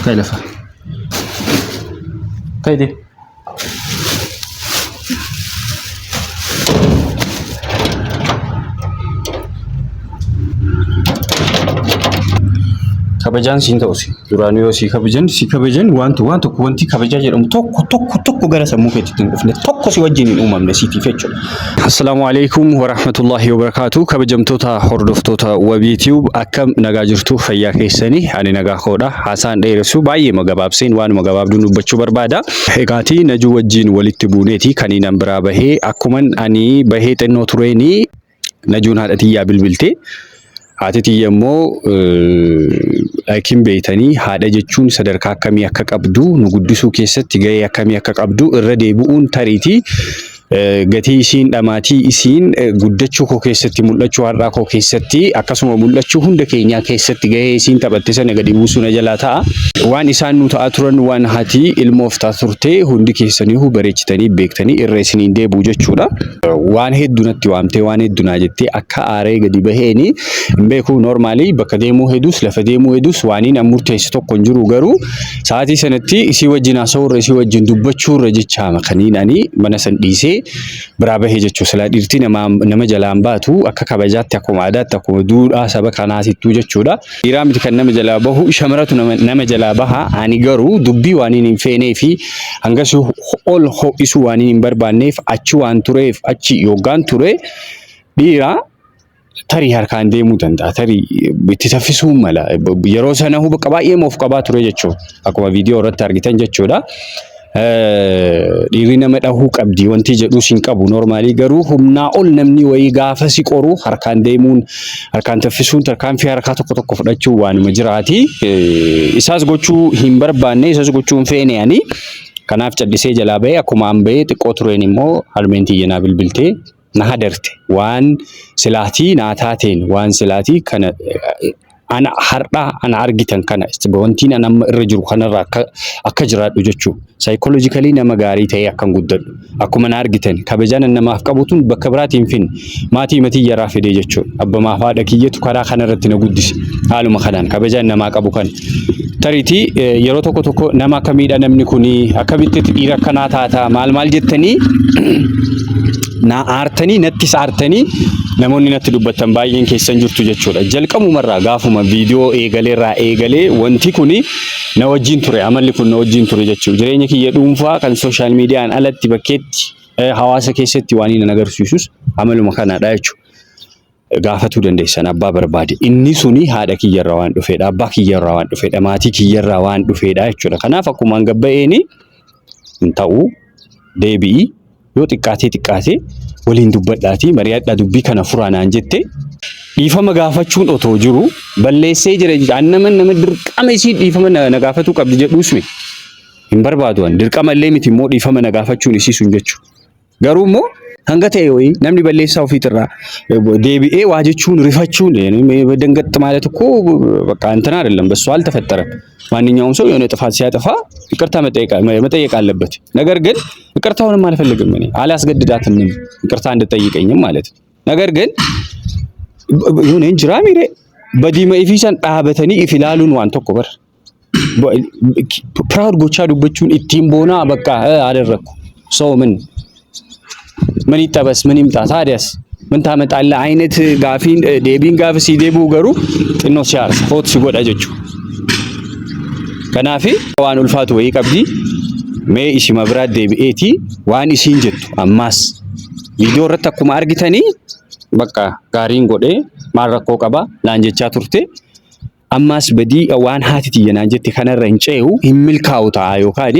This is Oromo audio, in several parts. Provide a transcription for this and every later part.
Ka'i lafa. Ka'i deemi. Kabajaan siin ta'u si. Duraanuu yoo sii kabajan si kabajan wanti waan tokko wanti kabajaa jedhamu tokko tokko tokko gara sammuu keetitti hin dhufne tokko si wajjin hin uumamne siitiif jechuudha. Assalaamu alaikum warahmatullahi wabarakaatu. Kabajamtoota hordoftoota Wabii Tube akkam nagaa jirtu fayyaa keessanii ani nagaa koodha. Haasaan dheeressu baay'eema gabaabseen waanuma gabaabduun dubbachuu barbaada. Egaatii Najuu wajjin walitti buuneeti kaniin an biraa bahee akkuman ani bahee xinnoo tureeni Najuun haadha tiyyaa bilbilte. Haati tiyya immoo hin beektanii haadha jechuun sadarkaa akkamii akka qabdu nu guddisuu keessatti gahee akkamii akka qabdu irra deebi'uun tariitii gatii isiin dhamaatii isiin guddachuu koo keessatti mul'achuu har'aa koo keessatti akkasuma mul'achuu hunda keenyaa keessatti gahee isiin taphatte sana gadi buusuu na jalaa ta'a. Waan isaan nu ta'aa turan waan haati ilmoof ta'a turte hundi keessaniihu bareechitanii beektanii irra isiniin deebi'u jechuudha. Waan heddu natti waamtee waan heddu naa jettee akka aaree gadi baheeni hin beeku normaalii bakka deemuu hedus lafa deemuu hedus waaniin an murteesse tokko hin jiru garuu sa'aatii sanatti isii wajjin haasa'uurra isii wajjin dubbachuurra jechaama kaniin ani mana san dhiisee biraa bahee jechuu silaa dhiirtii nama nama jalaan baatu akka kabajaatti akkuma aadaatti akkuma duudhaa saba kanaatittuu jechuudha. Dhiiraa miti kan nama jalaa bahu shamaratu nama, nama jalaa baha ani garuu dubbii waaniin hin feenee fi hangas ol ho'isuu waaniin hin barbaanneef achi waan tureef achi yoggaan ture dhiira tarii harkaan deemuu danda'a tarii itti saffisuu mala yeroo sana bakka baay'ee of qabaa ture jechuudha akkuma viidiyoo irratti argitan jechuudha. Dhiirri nama dhahuu qabdi wanti jedhus hin qabu normaalii garuu humnaa ol namni wayii gaafa si qoru harkaan deemuun harkaan taffisuun tarkaanfii harkaa tokko tokko fudhachuun waanuma jiraati. Isaas gochuu hin barbaanne isas gochuu hin feene ani. Kanaaf callisee jalaa bahee akkuma an bahee xiqqoo tureen immoo harmeen tiyya naa bilbiltee na hadarte waan silaatii naa taateen waan silaatii kana ana har'a ana argitan kana wantiin an amma irra jiru kanarra akka akka jiraadhu jechuu saayikolojikalii nama gaarii ta'ee akkan guddadhu akkuma na argitan kabajaan an namaaf qabu tun bakka biraatiin hin finne maatii matii yaraa fidee jechuudha abbamaaf haadha kiyyatu karaa kanarratti na guddise haaluma kanaan kabajaan namaa qabu kana tariitii yeroo tokko tokko nama akkamiidha namni kuni akkamitti dhiira akkanaa taata maal maal jettanii na aartanii nattis aartanii namoonni natti dubbattan baay'een keessan jirtu jechuudha. Jalqabumarraa gaafuma viidiyoo eegaleerraa eegalee wanti kuni na wajjin ture amalli kun na wajjin ture jechuudha. Jireenya kiyya dhuunfaa kan sooshaal miidiyaan alatti bakkeetti hawaasa keessatti waan inni agarsiisus amaluma kanaadha jechuudha. Gaafatuu dandeessan abbaa barbaade. Inni suni haadha kiyyarraa waan dhufeedha, abbaa kiyyarraa waan dhufeedha, maatii kiyyarraa waan dhufeedha jechuudha. Kanaaf akkuma an gabba'eeni hin ta'u deebi'i yoo xiqqaatee xiqqaatee waliin dubbadhaatii mari'adhaa dubbii kana furaa naan jette dhiifama gaafachuun otoo jiru balleessee jira jechuudha. An nama nama dirqama isii dhiifama na gaafatuu qabdi jedhuus mi hin barbaadu an dirqama illee miti immoo dhiifama na gaafachuun isii sun jechuudha. Garuu immoo hanga ta'e wayii namni balleessaa ofiitirraa deebi'ee waa jechuun rifachuun ደንገጥ ማለት እኮ በቃ እንትን አይደለም፣ በሱ አልተፈጠረም። ማንኛውም ሰው የሆነ ጥፋት ሲያጠፋ ይቅርታ መጠየቅ አለበት። ነገር ግን ይቅርታውንም አልፈልግም እኔ አላስገድዳትም ይቅርታ እንድጠይቀኝም ማለት ነው። ነገር ግን የሆነ እንጅራ ሚሬ በዲመ ኢፊሰን dhaabatanii if ilaaluun waan tokko bar ፕራውድ gochaa dubbachuun ittiin boonaa በቃ አደረግኩ ሰው ምን ምን ይጠበስ ምን ይምጣ ታዲያስ ምን ታመጣለህ አይነት gaafiin deebiin gaafa sii deebi'u garuu xinnoo si aarsa foot si godha jechuudha. Kanaaf waan ulfaatu wayii qabdi mee ishima biraa deebi'eeti waan isiin jettu ammaas viidiyoo irratti akkuma argitanii bakka gaariin godhee maal rakkoo qaba naan jechaa turte. Ammaas badii waan haati tiyya naan jette kanarra hin ce'u hin milkaa'u ta'a yookaan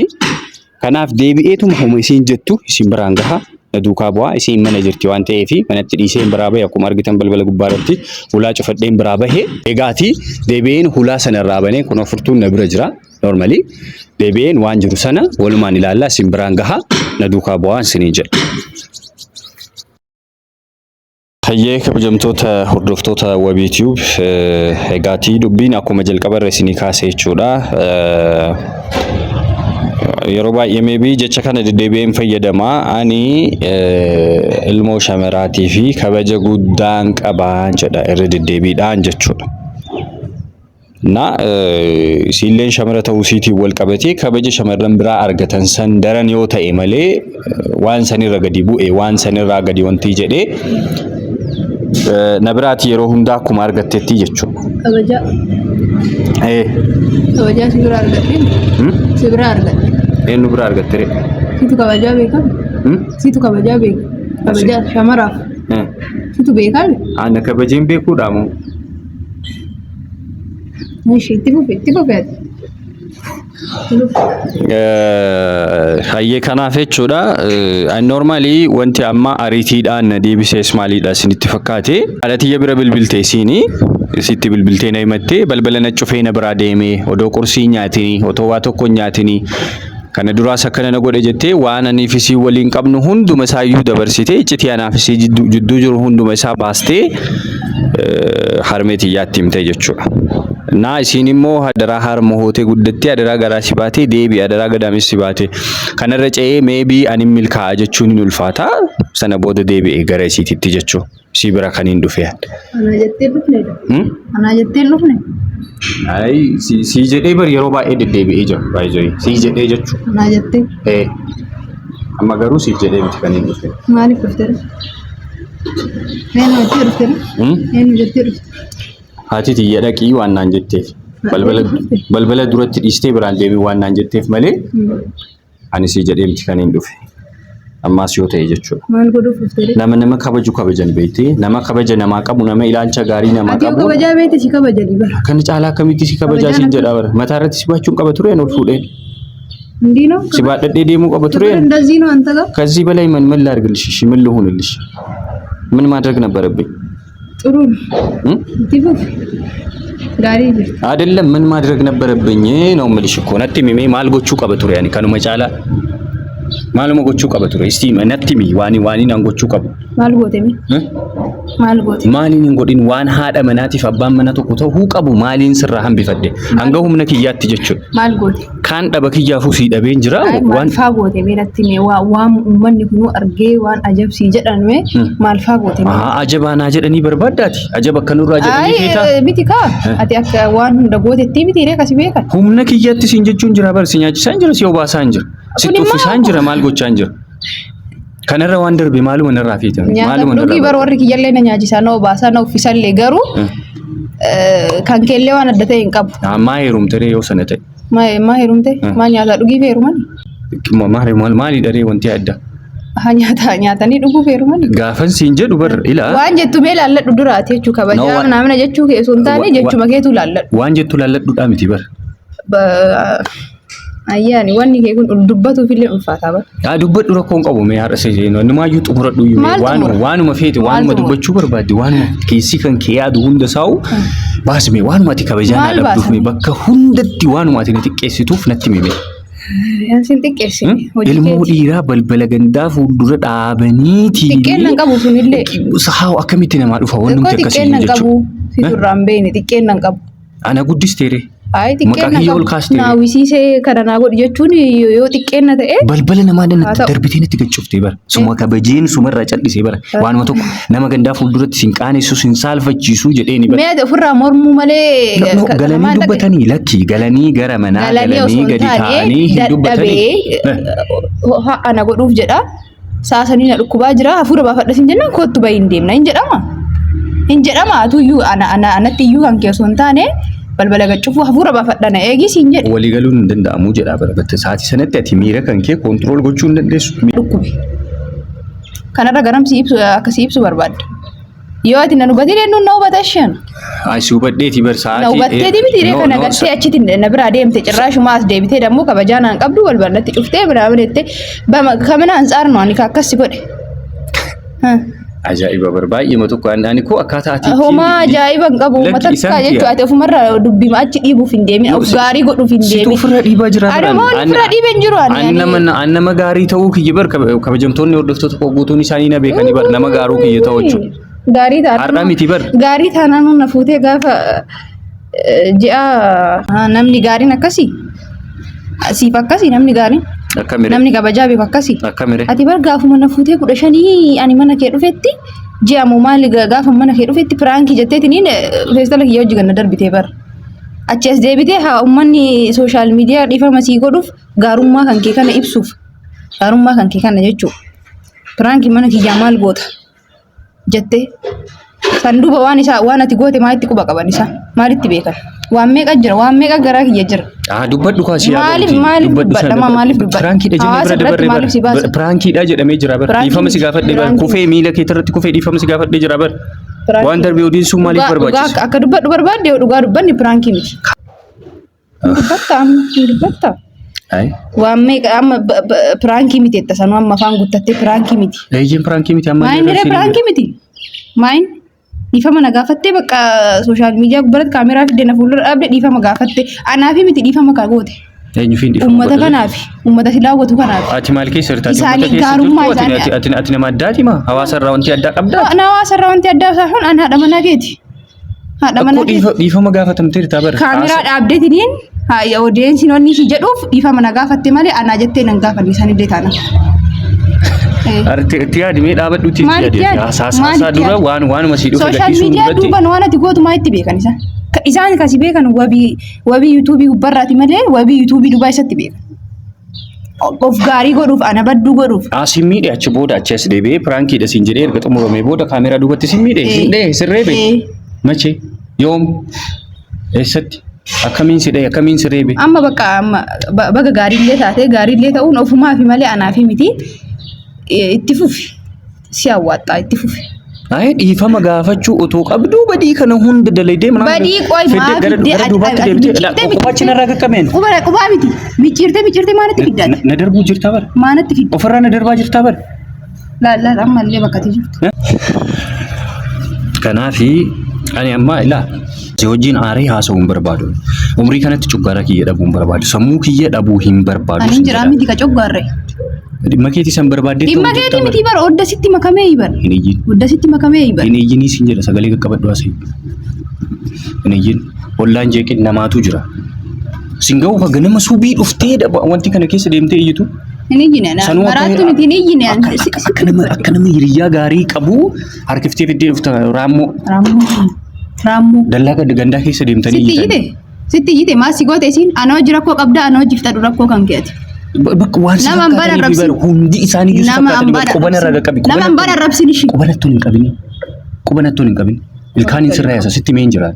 kanaaf deebi'eetuma homa isiin jettu isin biraan gaha na duukaa bu'aa isiin mana jirti waan ta'eef manatti dhiiseen biraa bahe akkuma argitan balbala gubbaa irratti hulaa cufadheen biraa bahe egaati deebi'een hulaa sana irraa banee kun furtuun na bira jira normally deebi'een waan jiru sana walumaan ilaallaa isin biraan gaha na duukaa bu'aa isiniin jedha. Hayyee kabajamtoota hordoftoota Wabii Tube egaatii dubbiin akkuma jalqaba irra isinii kaase jechuudha. Yeroo baay'ee maybe jecha kana deddeebi'een fayyadama. Ani ilmoo shamaraatii fi kabaja guddaan qabaa jedha irra deddeebiidhaan jechuudha. Na isiilleen shamara ta'uu isiitiin wal qabatee kabaja shamarran biraa argatan san daran yoo ta'e malee waan sanirra gadi bu'e, waan sanirraa gadi wanti jedhee na biraati yeroo hundaa akkuma argattetti jechuudha. Kabajaa. Kabajaa si bira argadhe. Si bira argadhe. Eenyu bira argatte ree? Situ kabajaa beekaa? Situ kabajaa beeka. Kabajaa shamaraaf. Situ beekaa? Ana kabajeen beekuudha moo? Ishi itti fufi, itti fufi ati. Hayyee, kanaaf jechuudha. Normally wanti amma ariitiidhaan na deebisees maaliidha isinitti fakkaate? Haadha tiyya bira bilbiltee, isiini isitti bilbiltee na himattee, balbala na cufee na biraa deemee, odoo qursii hin nyaatinii, otoo waa tokko hin nyaatinii, kana duraas akkana na godhe jettee, waan aniif isii waliin qabnu hunduma isaayyuu dabarsitee, iccitii anaaf isii jidduu jiru hunduma isaa baastee harmee tiyyaatti himtee jechuudha. Naa isiin immoo hadaraa harma hootee guddattee, hadaraa garaa si baatee deebi, hadaraa gadaames si baatee kanarra ce'ee maybe ani milkaa'a jechuun hin ulfaata, sana booda deebi'e gara isiititti jechuudha. Isii bira kan hin dhufe. Anaa jettee dhufne. Anaa jettee dhufne. Ayi, si jedhee bar yeroo baay'ee deddeebi'ee jira, baay'ee si jedhee jechuudha. Anaa jettee. Ee. Amma garuu siif jedhee miti kan hin dhufe. Maaliif dhufte? Eenyu jettee dhufte? Eenyu jettee dhufte? Haati tiyya dhaqii waan naan jetteef. Balbala balbala duratti dhiistee biraan deemee waan naan jetteef malee ani si jedhee miti kan hin dhufe. Ammaas yoo ta'e jechuudha. Maal godhuuf dhufte? Nama nama kabaju kabajan beektee, nama kabaja namaa qabu, nama ilaalcha gaarii namaa Ati yoo qabu. kabajaa beekte si kabajanii bara. Kana caalaa akkamitti si kabajaa Kabajaan siin jedhaa bara. Mataa irratti si baachuun qaba tureen, ol fuudheen. እንዲህ ነው። Si baadhadhee deemuu qaba ክብር tureen. እንደዚህ ነው አንተ ጋር። ከዚህ በላይ ምን ምን ላድርግልሽ? እሺ ምን ልሁንልሽ? ምን ማድረግ ነበረብኝ? ጥሩ ነው። እም? itti fufi. Gaarii jirti. አይደለም፣ ምን ማድረግ ነበረብኝ ነው የምልሽ እኮ። Natti himi, maal gochuu qaba ture ani? Kanuma caalaa maaluma gochuu qaba ture? Istii natti himi, waan an gochuu qabu. Maal goote mee? Eh? Maal goote? Maaliin hin godhin? Waan haadha manaatiif abbaan mana tokko ta'uu qabu maaliin sirraa hambifadhe? Hanga humna kiyyaatti jechuudha. Maal goote? Kaan dhaba kiyyaafuu sii dhabeen jira. Ay, maal waan faa goote mee natti mee, waan uummanni kunuu argee waan ajabsii jedhan mee maal faa goote mee? Haa, ajabaa naa jedhanii barbaaddaati. Ajaba akkanurraa jedhanii feetaa. Ay, miti kaa, ati akka waan hunda gootetti miti ree kasi beekan. Humna kiyyaatti siin jechuun jira bar, si nyaachisaan jira, si obaasaan jira, si Kun immoo tuffisaan jira, maal gochaan jira. Kanarra waan darbe maaluma narraa feetan? Nyaata Maaluma dhugii bar narraa? Warri kiyyallee na nyaachisaa, na obaasaa, na uffisallee, garuu kan keellee waan adda ta'e hin qabu. Maa heerumte ree yoo sana ta'e? Maa heerumte? Maa nyaataa dhugiif heerumani? Maali maali dharee wanti adda? Haa, nyaata nyaatanii dhuguuf heerumani? Gaafan siin jedhu bar ilaa. Waan jettu mee laalladhu duraati jechuu No, kabajaa naamna jechuu kee osoo hin taane jechuma keetu laalladhu. Waan jettu laalladhuudhaa miti bar. Ayyaani, wanni kee kun dubbatuuf illee ulfaataa bara. Yaa dubbadhu, rakkoo hin qabu, mee har'a numaayyuu xumuradhu iyyuu. Maal waanuma xumura? Waanuma feete, Maal waanuma xumura? dubbachuu barbaadde, waanuma keessi kan kee yaadu hunda saa'u baasime, waanuma ati kabajaa naa Maal dhabduuf baasame? mee bakka hundatti waanuma ati na xiqqeessituuf natti himi. Yan sin xiqqeessine hojii Ilmoo keeti. dhiiraa balbala gandaa fuuldura dhaabaniiti. Xiqqeenna hin qabu sunillee. Haa, akkamitti namaa dhufa Xiqqoo wanti akkasii xiqqeenna hin qabu. jechuudha. Situ irraa hin beekne, xiqqeenna hin qabu. Ana guddisteere. Ayi, Maqaa xiqqeenna kiyya ol qabu. kaasteere. Naawwisiisee kana naa godhi jechuun yoo xiqqeenna ta'e. Balbala namaa Haa natti ta'u. darbitee natti gachuuftee bara. Suma kabajeen sumarraa callisee bara. Waanuma tokko nama gandaa fuulduratti sin qaanessu, sin saalfachiisu jedheeni bara. Mee ati ofirraa mormuu malee. No, no, galanii namaan dhaqe- dubbatanii, lakki, galanii gara manaa Galanii osoo galanii hin gadi taane taa'anii hin dubbatanii. dadhabee ana godhuuf jedha. Saasanii na dhukkubaa jira, hafuura baafadha sin jennaan kottu bahi hin deemna hin jedhama. Hin jedhama, atuyyuu ana ana anatti iyyuu kan kee osoo hin taane balbala gaccufuu hafuura baafadha na eegi siin jedhe. Walii galuun hin danda'amu jedha bara. Batta sa'aatii sanatti ati miira kan kee control gochuu hin dandeessu. Dhukkube. Kanarra garam si ibsu, akka si ibsu barbaadda. Yoo ati na hubatin eenyuun na hubata isheen? Ay, si hubadheeti bar sa'aatii. Na hubatteeti miti ree No, kana no, gartee achitti na biraa deemte, cirraashumaa as deebitee dammoo kabajaa naan qabdu, balbalatti cuftee biraa bireette kamina ansaar nu ani akkas si godhe. Ajaa'iba bar, baay'eema tokko ani koo akkaataa ati ittiin- Homaa ajaa'iba hin qabu. Lakki, Uummata isaan akka kiyya. jechuu ati ofumarraa dubbima achi dhiibuuf hin deemin, No, of gaarii godhuuf hin Situ deemin. ofirraa dhiibaa jira. Ani homaa ofirraa dhiibee hin jiru ani. Ani nama ani nama gaarii ta'uu kiyya bar, kabajamtoonni hordoftoota koo guutuun isaanii na beekanii bar, nama gaaruu kiyya ta'uu jechuudha. Gaarii taanaan. Har'a miti bar. Gaarii taanaan na fuutee gaafa ji'a namni gaariin akkasii. Siif akkasii namni gaariin. Akkamire? Namni kabajaa beeku akkasii. Akkamire? Ati bar gaafuma na fuutee 15 ani mana kee dhufetti, ji'a moo maali, gaafa mana kee dhufetti prank jetteetiniin feestala kiyya hojii ganna darbitee bar. Achi as deebitee haa uummanni social media dhiifama sii godhuuf, gaarummaa kan kee kana ibsuuf, gaarummaa kan kee kana jechuudha. Prank mana kiyyaa maal goota jettee san duuba waan isaa, waan ati goote maalitti quba qaban isaa, maalitti beekan? Waan meeqa jira, waan meeqa garaa kiyya jira. Ah, dubbadhu kaa si. Maaliif dubbadha? Maaliif dubbadha? Prankiidha jennee Hawaasa bira biratti dabarree maaliif si bara. baasa? Prankiidha jedhamee jira bara. Prankii Dhiifama si miti. gaafadhee bara. Prankii Kufee miila keetirratti kufee dhiifama si gaafadhee jira bara. Prankii. Waan darbee odeessuun maaliif Dhugaa barbaachisa? akka dubbadhu barbaadde, yoo dhugaa dubbanni prank miti. Dubbatta amma, hin dubbatta. Ayi. Waan meeqa amma prank miti jetta, sanuu amma afaan guuttattee prank miti. Eeyyeen, prank miti amma. Maayin diree prank miti. Maayin dhiifama na gaafattee, bakka social media gubbaratti kaameraa fidde na fuuldura dhaabde dhiifama gaafatte, anaafi miti dhiifama ka goote. Eenyufiin dhiifama Uummata godhate? kanaafi, uummata si daawwatu kanaafi. Ati maal keessa jirta? Ati Isaanii uummata keessa gaarummaa jirtu? Ati isaanii- ati nama addaati maa? Hawaasa irraa wanti addaa qabdaa? Na hawaasa irraa wanti addaa isaa sun an haadha manaa keeti. Haadha Akkoo manaa keeti. dhiifama gaafatamteerta bara. Kaameraa dhaabdeetiniin audienceiin wanni ishii jedhuuf dhiifama na gaafatte malee anaa jettee nan gaafanne isaanillee taana. Itti yaadi, mee dhaabadhuutti itti Maalitti yaadi. yaadi? Haasaa Maalitti dura yaadi? waan waanuma sii dhufe Social gadhiisuun media duratti. duuban waan ati gootu maa itti beekan isaan? Isaan kasi beekan wabii YouTube gubbarraati malee wabii YouTube dubaa isatti beekan. Of gaarii godhuuf, ana badduu godhuuf. Ah, si miidhe achi booda, achi as deebi'ee prankiidha siin jedhee erga xumuramee booda kaameraa duubatti si miidhe, sin dhee, sin reebe? Ee. Machee, yoom, eessatti, akkamiin si dhee, akkamiin si reebe? Amma bakka amma baga gaariillee taatee, gaariillee ta'uun ofumaafi malee anaafi miti. Itti fufi. Si hawwaxxaa, itti fufi. Ayi, dhiifama gaafachuu otoo qabduu badii kana hunda dalaydee mana Badii qoy fiddee maa gara fiddee gara duubaatti ati deebitee micciirtee qubachi narraa qaqqabeen. Qubaa miti. Micciirtee micciirtee maanatti fiddaati? Na darbuu jirtaa bara. Maanatti fidda? Ofirraa na darbaa jirtaa bara. Laal, laal, ammallee bakka ati jirtu. Kanaafi ani amma ilaa si wajjin aaree haasa'uu hin barbaadu. Umrii kanatti cuggaaraa kiyya dhabuu hin barbaadu. Sammuu kiyya dhabuu hin barbaadu. Ani hin jiraa miti ka coggaarre. Dhimma keetii san barbaaddee Dhimma keetii miti bar, odda sitti makamee bar. Hin iyyin. Odda sitti makamee bar. Hin iyyinii siin jedha, sagalee qaqqabadhu haasa'e. Hin iyyin. Ollaan jeeqin, namaatu jira. Sin ga'u ka ganama subii dhuftee wanti kana keessa deemtee iyyitu. Hin iyyine na. Sanuu Maraattu miti, hin iyyine. Akka nama hiriyyaa gaarii qabu harkiftee fiddee dhufta raammoo. Raammoo. Raammoo. Dallaa gad gandaa keessa deemtanii Sitti iyyitan. iyyite. Sitti iyyite, maal si goote isiin? Ana hojii rakkoo qabda, ana hojii fixadhu rakkoo kan keeti. Bakka waan si Nama hambaan fakkaatanii fi arrabsin. bara hundi isaanii iyyuu si Nama fakkaatanii hambaan bara quban irraa arrabsin. qaqqabi. Nama hambaan arrabsin ishii. Quba natti ol hin qabin. Quba natti ol hin qabin. Ilkaaniin sirraa yaasa, sitti mee hin jiraan.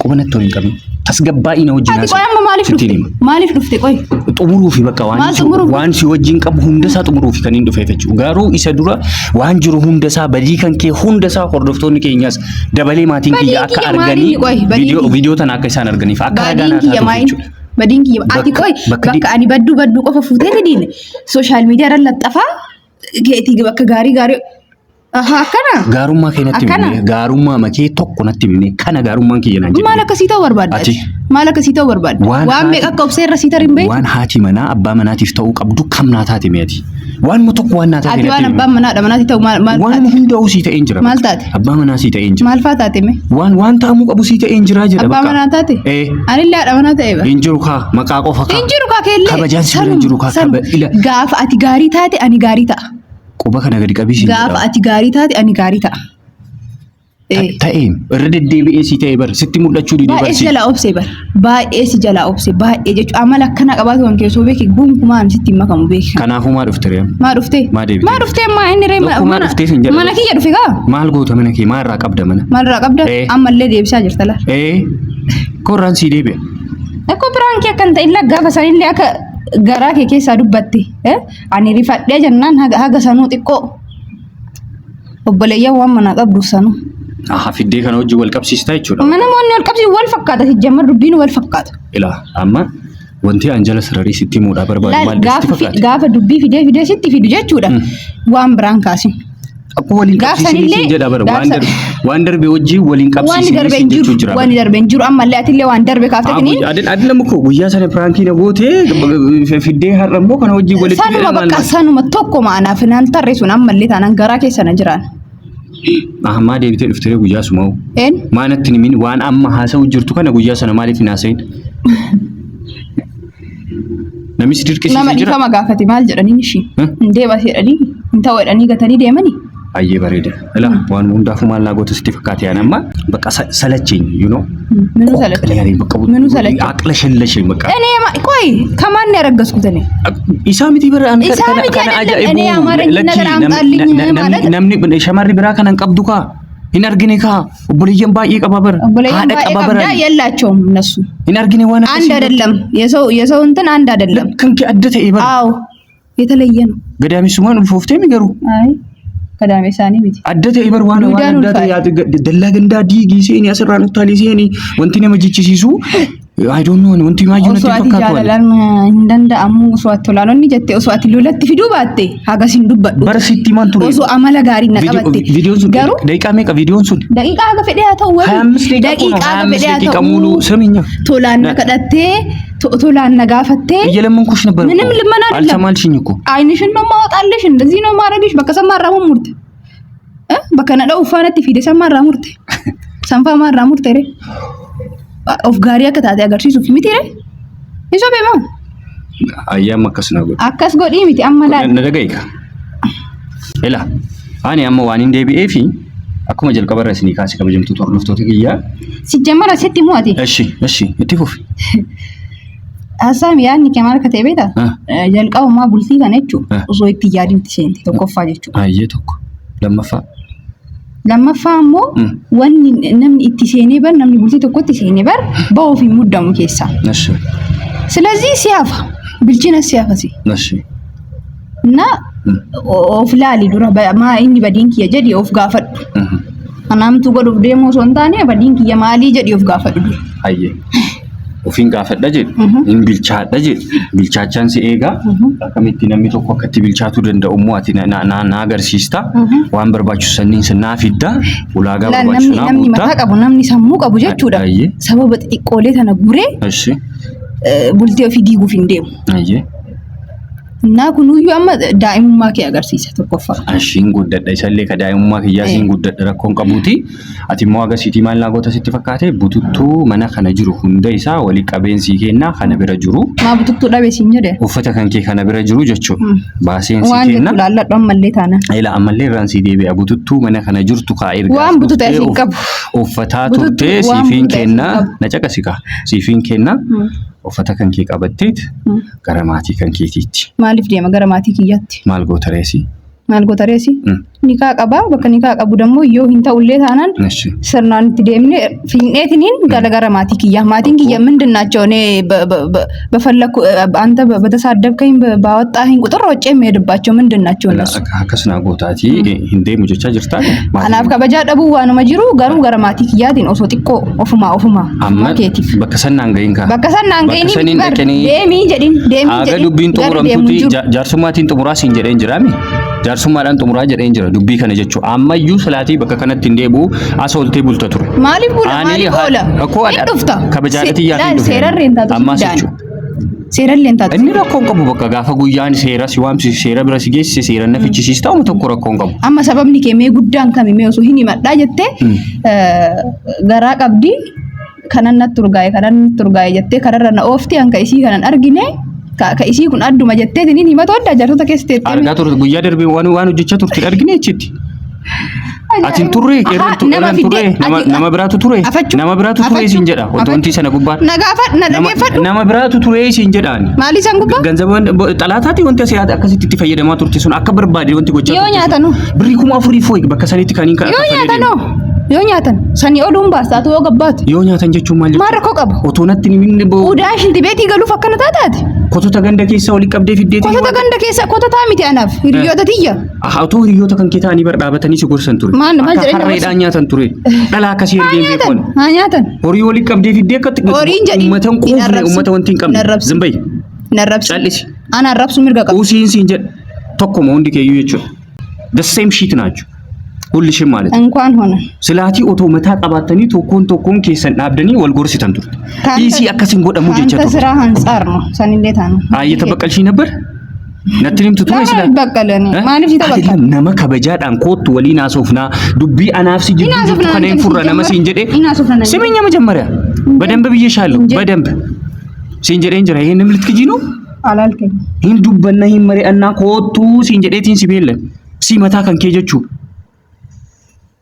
Quba natti ol hin qabin. Tasgabbaa'ii na wajjin Ati qoy, amma maaliif Sitti dhufte? hima. Maaliif dhufte qoy? Xumuruufi bakka waan Maal xumuruuf? waan si wajjin qabu hundasaa xumuruufi kan hin dhufeef jechuudha. Garuu isa dura waan jiru hundasaa, badii kan kee hundasaa, hordoftoonni keenyas dabalee maatiin Badiin kiyya akka kiyya arganii maaliin qoy? Badiin viidiyoo kiyya. viidiyoo tana akka isaan arganiif akka ragaa Badiin naa kiyya taatuuf maaliin? jechuudha. Badiin kiyya ati qoy, Bakka bakka ani badduu badduu qofa fuutee fidiin social media irra laxxafaa keetii bakka gaarii gaarii. Aha, akkana. Gaarummaa kee natti Akkana. himne, gaarummaa makee tokko natti himne, kana gaarummaan kiyya naan jedhe. Maal akkasii ta'uu barbaadda? Ati. Maal akkasii ta'uu barbaadda? Waan Waan meeqa akka obsee irra sii tarin beektu? Waan haati manaa abbaa manaatiif ta'uu qabdu kam naa taate meeti? Waanuma tokko waan naa taate Ati natti waan himi. abbaan manaadha manaatti ta'u maal maal Waan taate? hundaa'u sii ta'een jira. Maal taate? Abbaa manaa sii ta'een jira. Maal faa taate mee? Waan ta'amuu qabu sii ta'een jira jedha Abbaa bakka. manaa taate? Ee. Anillee haadha manaa ta'e bara. Hin jiru kaa, maqaa qofa kaa. Hin jiru kaa keellee. Kabajaan si bira hin jiru kaa. Sanuma. Ila Gaafa ati gaarii taate ani gaarii ta'a. Quba kana gadi qabii siin Gaafa jedha. ati gaarii taate ani gaarii ta'a. Ee. Ta'ee irra deddeebi'ee sii ta'ee bara, sitti mul'achuu didee Baay'ee bara si si. jalaa obsee bara. Baay'ee si jalaa obsee, baay'ee jechuun amala akkana qabaatu kan keessoo beeki, gonkumaa ani sitti hin makamu beeki. Kanaafuu maa dhufte ree? Maa dhuftee? Maa deebite? Maa dhuftee maa inni ree? Tokko maa dhuftee siin jedha. Mana kiyya dhufe kaa? Maal goota mana kee? Maa irraa qabda mana? Maal irraa qabda? Ee. Ammallee deebisaa jirta laal. Ee, korraan sii deebi'a. Akkoo prank akkan ta'in laa, gaafa sanillee akka garaa kee keessaa dubbatte. Ani rifadhee jennaan haga sanuu xiqqoo obboleeyyan waan manaa qabduuf sanuu. Aha, fiddee kana wajjin wal qabsiistaa jechuudha. Mana namoonni wal qabsiisu wal fakkaata, sijjammar dubbiin wal fakkaata. Ilaa, amma wanti an jala sararii sitti himuudhaa barbaadu Laal maal sitti gaafa fakkaate? gaafa dubbii fidee fidee sitti fidu jechuudha. Waan biraan kaasin. Akkuma waliin Gaaf qabsiisinii sanillee- siin jedha bara, gaaf waan darbe waan darbe wajjin waliin Waan qabsiisinii darbe siin hin jechuu jiru. jira. Waan darbe hin jiru, ammallee atillee waan darbe kaaftee Adin adin nama koo guyyaa sana prank na gootee fiddee har'a immoo kana wajjin walitti Sanuma fidee maal bakka maal? sanuma tokko maanaaf naan tarre sun ammallee taanaan garaa keessa na jiraan. Ah, maa deebitee dhuftee guyyaa sumaa'u? Een Maa natti hin himin waan amma haasa'u jirtu kana? Guyyaa sana maaliif hin haasa'in? Namni si dirqisiisee Nama jira? dhiifama gaafate maal jedhaniin ishii? Hmm? Hin deebas jedhanii, hin ta'u jedhanii gatanii deemanii. Ayyee, bareeda. Ilaa, waan hundaafuu maal naa goota sitti fakkaate? Ani amma bakka salacheenya. ምኑ ሰለቸ? ምኑ ሰለቸ? አቅለሸለሸኝ በቃ። እኔ ቆይ ከማን ነው ያረገዝኩት እኔ? Isaa miti bara an Isaa kana miti kana አይደለም። ajaa'ibu እኔ ያማረኝን ነገር አምጣልኝ ማለት namni shamarri biraa kana hin qabdu kaa, hin argine kaa, obboleeyyan baay'ee qaba bara, obboleeyyan haadha baay'ee qaba qabda bara, የላቸውም እነሱ። hin argine waan አንድ akkasii. አይደለም። የሰው እንትን አንድ አይደለም። Kan kee adda ta'e bara. አዎ የተለየ ነው። Gadaamessumaan ulfooftee mi garuu? አይ gadaamessaanii miti. Adda ta'e bar, waan waan Duudaan adda ta'e ulfaa'e. Yaadu dallaa gandaa diigii seeni, asirraan utaalii seeni, wanti nama jechisiisu, I don't know, wanti maayyuu natti Osoo ati fakkaatu ani. Jaalalaan hin danda'amu, osoo ati tolaanonni jette, osoo ati lolatti fiduu baatte hagas hin dubbadhu. Bara sitti himan ture. Osoo amala gaarii na qabatte. Viidiyoon sun Garuu daqiiqaa meeqa viidiyoon sun? Daqiiqaa haga fedhee haa ta'u ሀያ wabi. አምስት ደቂቃ እኮ ነው። Daqiiqaa ሀያ haga አምስት fedhee haa ደቂቃ ta'u ሙሉ ስሚኛ tolaan na kadhattee tolaan na gaafattee እየለመንኩሽ ነበር እኮ። ምንም ልመና አይደለም። አልሰማልሽኝ እኮ። ዓይንሽን ነው የማወጣልሽ፣ እንደዚህ ነው የማደርግሽ። Bakka sammaarraa mummurte bakka na dha'u faanatti fide sammaarraa murte sanfaa maarraa murte re of gaarii akka taate agarsiisuuf miti re hin sobee moo? Ayyaama akkas na godhe. Akkas godhii miti amma laal. Na dhaga'i. Ila ani amma waan hin deebi'ee fi akkuma jalqaba irra isinii kaase, kabajamtoota hordoftoota kiyyaa. Sijjamara sitti mu'ati. እሺ እሺ itti fufi. Haasaan yaadni kee maal akka ta'e beektaa? Ah. Jalqabumaa bultii kana jechuun Ah. osoo itti yaadimti seente tokkoffaa jechuudha. Ayyee, tokko lammaffaa. Lammaffaa immoo wanni namni itti seenee bar, namni bultii tokkotti seenee bar ba'uuf hin muddamu keessaa. እሺ ስለዚህ ሲያፋ bilchina siyaafasi እሺ እና of laali dura, maa inni badiin kiyya jedhi of gaafadhu. Anaamtuu godhuuf deemuu osoo hin taane badiin kiyya maalii jedhi of gaafadhu dura. Ayyee, ofiin gaafadha jedhu, hin bilchaadha jedhu, bilchaachaan si eegaa, akkamitti namni tokko akkatti bilchaatuu danda'u immoo ati na na na agarsiista, waan barbaachisu sanniin naa fidda, ulaagaa Laal barbaachisu namni naa namni guutta. Mataa qabu, namni sammuu qabu jechuudha. Ayyee. Sababa xixiqqoolee tana guree እሺ bultii ofii diiguuf hin deemu. Ayyee. Innaa kunuyyuu amma daa'imummaa kee agarsiisa tokkoffaa. Ashiin guddadha, isallee ka daa'imummaa kiyyaa siin guddadha, rakkoon qabuuti. Ati immoo agasiitii maal naa goota sitti fakkaate? Bututtuu mana kana jiru hunda isaa walii qabeensii kennaa kana bira jiru. Maa bututtuu dhabe siin jedhe? Uffata kan kee kana bira jiru jechuudha. Baaseen sii Waan kenna. jettu laalladhu ammallee taana. Ila ammallee irraan sii deebi'a, bututtuu mana kana jirtu kaa ergaa Waan bututu asii hin qabu. Uffataa Bututtuu turtee waan siifiin bututu asii hin kennaa qabu. Na caqasi kaa, siifiin kennaa, uffata kan kee qabatteet gara maatii kan keetiitti. Maaliif deema gara maatii kiyyaatti? Maal goota reesii? Maal goota reesi? Nikaa qabaa, bakka nikaa qabu dammoo yoo hin ta'ullee taanaan እሺ sirnaan itti deemne fiinneetiniin gara gara maatii kiyya. Maatiin kiyya ምንድን ናቸው? እኔ በፈለኩ አንተ በተሳደብከኝ ባወጣኸኝ ቁጥር ሮጬ የምሄድባቸው ምንድን ናቸው እነሱ? Akkas naa gootaatii hin deemu jechaa jirtaa? Anaaf kabajaa dhabuu waanuma jiru, garuu gara maatii kiyyaatiin osoo xiqqoo ofumaa ofumaa Amma keetiif. Bakka san naan gahin kaa. Bakka san naan Bakka gahini saniin bar dhaqanii deemii jedhin, deemii Haga jedhin dubbiin garuu deemu xumuramtuuti jiru. Jaarsummaatiin xumuraa siin jedheen jiraami. Jaarsummaadhaan xumuraa jedheen jira dubbii kana jechuudha. Ammayyuu silaatii bakka kanatti hin deebi'u, as ooltee bulta ture. Maaliif bula? Ani Maaliif oola? Rakkoo Hin dhufta. kabajaadhati yaatiin dhufe. Seerarra hin taatu. Ammaas jechuudha. Seerallee hin taatu. Inni rakkoo hin qabu, bakka gaafa guyyaan seera si waamsise, seera bira si geessise, seera na fichisiis ta'u tokko rakkoo hin qabu. Amma sababni kee mee guddaan kami? Mee osoo hin himadhaa jettee garaa qabdi, kanan natti urgaa'e, kanan natti urgaa'e jettee kararra na oofti, hanka isii kanan argine ka isii kun adduma jetteetiin himatu adda jaartota keessa teettee. Argaa turte, guyyaa darbee waan hojjechaa turte argine achitti. Ati hin turre, Nama irra hin turre, fiddee nama biraatu ture, Afachuu. nama biraatu ture Afachuu. siin jedha wanti wanti sana gubbaa. Na gaafadhu, na dhageeffadhu. Nama biraatu ture siin jedhaan. Maali isaan gubbaa? Ganzaba xalaataati wanti asii akkasitti itti fayyadamaa turte sun, akka barbaade wanti gochaa Yoo turte sun. nyaatanuu? Birrii 4000 fooyi bakka sanitti kan hin Yoo kaffalee nyaatanoo? deemu. Yoo nyaatan sanii oduun baastaatu yoo gabbaatu. Yoo nyaatan jechuun maal Maal jechuudha? rakkoo qaba? Otoo natti hin himin Udaan shinti beetii galuuf akkana taataati. Kotota ganda keessa walitti qabdee fiddeetii. Kotota ganda keessa kototaa miti, anaaf hiriyoota tiyya. Otoo hiriyoota kan kee ta'anii bar dhaabatanii si gorsan ture. Maal Akka jedhanii nama harreedhaan nyaatan ture. Dhala akkasii Haa ergee hin nyaatan, beekon. haa nyaatan. Horii walitti qabdee fiddee akkatti Horiin jedhin uummata hin hin quufne, arrabsin. uummata wanti hin Hin qabne. arrabsin. Zimbayi Hin arrabsin. Callisi. Ana arrabsu mirga qabu. Usiin siin jedha. Tokkuma hundi keeyyuu jechuudha. The same shit ናቸው ሁልሽም ማለት ነው። እንኳን ሆነ. Silaatii otoo mataa qabaattanii tokkoon tokkoon keessan dhaabdanii wal gorsitan turte. Dhiisii akkasiin godhamu jecha ከአንተ turte. ስራ አንጻር ነው sanillee taanu. እየተበቀልሽኝ ነበር natti himtu ture Nama sila. ይበቀል እኔ maaliif si tabaqqala? አይደለም, nama kabajaadhaan kootu waliin haasofnaa, dubbii anaaf si jidduu Hin jirtu haasofna kana hin nan furra nama jedhe siin jedhe. hin haasofna nan jedhe. ስሚኛ መጀመሪያ በደንብ ብዬሻለሁ። በደንብ siin jedheen jira. ይሄንም ልትክጂ ነው? አላልከኝም። Hin dubbanna, hin mari'annaa, koottuu siin jedheetiin si beellan si mataa kan kee jechuu.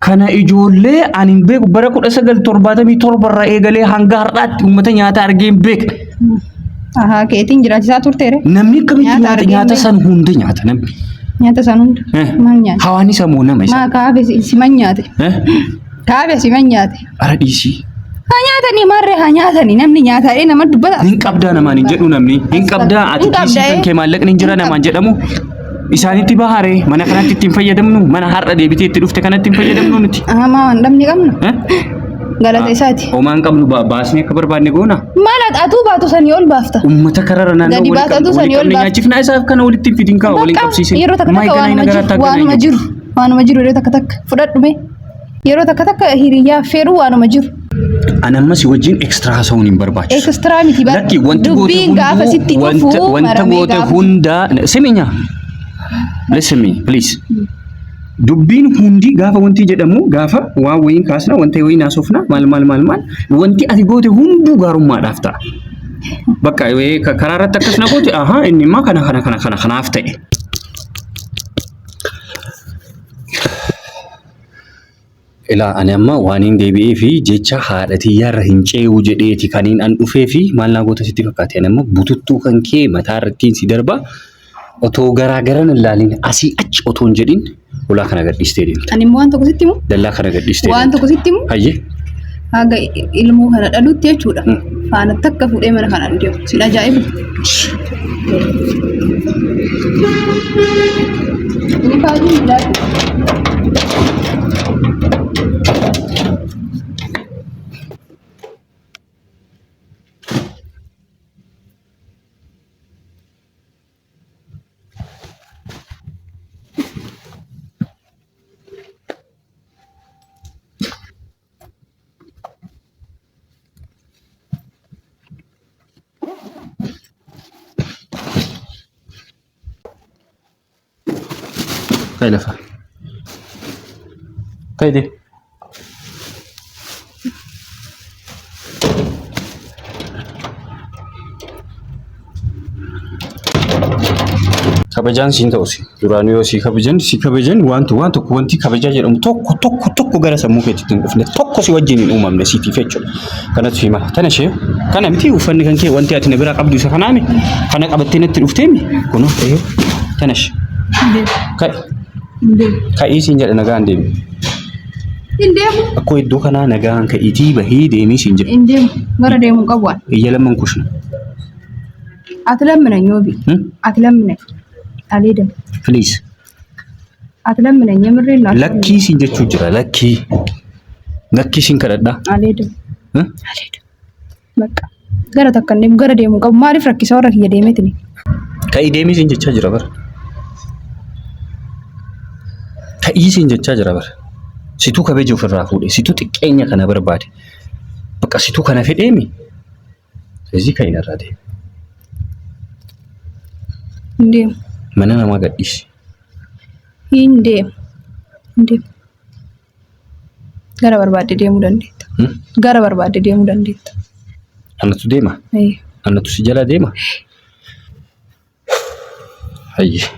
Kana ijoollee ani hin beeku bara 1977 irraa eegalee hanga har'aatti uummata nyaata argee hin beekne. Ahaa keetiin jiraachisaa turteere. Namni akkamitti Nyaata nyaata argee hin nyaata beekne. san hunda nyaata namni. Nyaata san hunda. Eh. Maal nyaate? Hawaannisa moo nama isa? Maa kaafe siman nyaate. Eh? Kaafe siman nyaate. Ara dhiisii. Haa nyaatanii maarree haa nyaatanii namni nyaataadhee nama dubbata. Hin qabdaa namaan hin jedhu namni. Hin qabdaa ati Hin qabda, kiisii kan eh. kee maallaqni hin jira Hin namaan jedhamu. Isaanitti baharee mana kanatti ittiin fayyadamnu mana har'a deebitee itti dhufte kanatti hin fayyadamnu nuti. Hamaa waan dhabne qabna. Eh? Galata isaati. Homaa hin qabnu baasnee akka barbaanne goona. Maal atuu baatu sanii ol baafta. Uummata karara naannoo Gadi walii baatatu qabnu walii sanii ol qabne baafta. nyaachifnaa isaaf kana walitti hin fidin kaa waliin Bakka qabsiisin. yeroo takka Maay takka ganaa hin waanuma agarra jiru waanuma jiru waanuma jiru yeroo takka takka fudhadhu mee. Yeroo takka takka hiriyyaa affeeruu waanuma jiru. Ani amma si wajjin extra haasa'uun hin barbaachisu. Extra miti bara. Lakki wanti goote Dubbiin gaafa hunduu sitti wanta dhufu wanta maramee goote gaafa hunda siminya. Listen me please. Dubbiin hundi gaafa wanti jedhamu gaafa waan wayiin kaasna wanta wayiin haasofna maal maal maal maal wanti ati goote hunduu gaarummaadhaaf ta'a. Bakka karaa irratti akkas na goote ahaa inni immoo kana kana kana kana kanaaf ta'e. Ilaa ani amma waaniin deebi'ee fi jecha haadha tiyyaarra hin cee'u jedheeti kaniin an dhufee fi maal naa goota sitti fakkaate ani amma bututtuu kan kee mataa irrattiin si darba otoo garaa garan hin laalin asii achi otoo hin jedhin ulaa kana gadhiistee deemta. Ani immoo waan tokko sitti himu. Dallaa kana gadhiistee Waan deemta. tokko sitti himu. Hayyee. Haga ilmoo kana dhalutti jechuudha. Mm. Faana takka fuudhee mana kana hin deemu. Sin ajaa'ibu. Inni baay'ee miidhagu. Ka'i lafa. Ka'i deemi. Kabajaan siin ta'u si. Duraanuu yoo si kabajan si kabajan wanti waan tokko wanti kabajaa jedhamu tokko tokko tokko gara sammuu keetitti hin dhufne tokko si wajjin hin uumamne siitiif jechuudha. Kanatu si mala. Tana ishee kana miti uffanni kan kee wanti ati na biraa qabdu isa kanaami kana qabattee natti dhufteemi kunoo eeyyoo tana ishee. Ka'i ka'ii siin jedha nagaan deemi. Hin deemu. Akkoo iddoo kanaa nagaan ka'iitii bahii deemii siin jedha. Hin deemu. Gara deemu hin qabu ani. Iyya lamman kushna. Ati lammina nyoobi. Hmm? Ati lammina. Aleedam. Please. Ati lammina yemirreen naa. Lakkii siin jechuu jira lakkii. Lakkii siin kadhadhaa. Aleedam. Hmm? Aleedam. Bakka. Gara takka hin deemu gara deemu hin qabu. Maaliif rakkisa warra kiyya deemeetini? Ka'ii deemii siin jechaa jira bara. Ka'ii siin jechaa jira bara. Situu kabaja ofirraa fuudhe, situu xiqqeenya kana barbaade. Bakka situu kana fedheemi. ስለዚህ ka'ii narraa deemi. Hin deemu. Mana namaa gadhiisi. Hin deemu. Hin deemu. Gara barbaadde deemuu dandeetta. Hmm? Gara barbaadde deemuu dandeetta. Anatu deema. Ee. Anatu si jala deema. Hayyee.